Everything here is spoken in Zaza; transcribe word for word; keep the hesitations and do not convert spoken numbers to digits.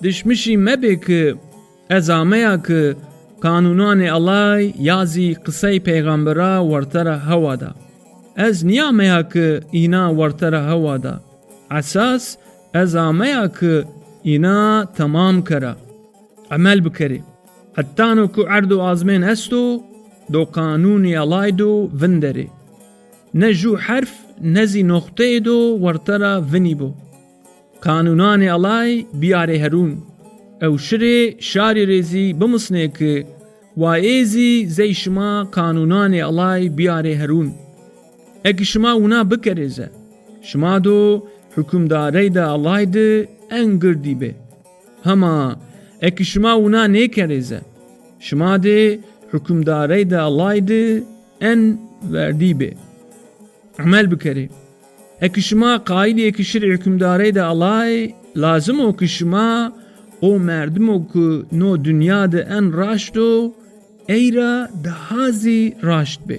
Dişmişî mebê ki ez ameya ki qanûnanê Ellay ya zî qisey peyxambera werte ra hewa da. Ez nîyameya ki îna werte ra hewa da. Esas ez ameya ki îna temam kera, emel bikerê. Hetano ku erd û azmên esto, do qanûnê Ellay do vinderê. Ne jû herf ne zî noxteyê do werte ra vinî bo. Qanûnanê Ellay bîyarê herûn. Ew şirê şarî rê zî bimisnê ki wa ê zî zey şima qanûnanê Ellay bîyarê herûn. Eki şima wina bikerê ze, şima do hukimdareyda Ellay di en girdî bê. Hema eki şima wina nêkerê ze, şima dê hukimdareyda Ellay di en verdî bê. Emel bikerê. Eki şima qayîlî eki şirê hukimdareyda Ellay, lazim o ki şima o merdimo ki no dinya di en raşt o, ey ra daha zî raşt bê.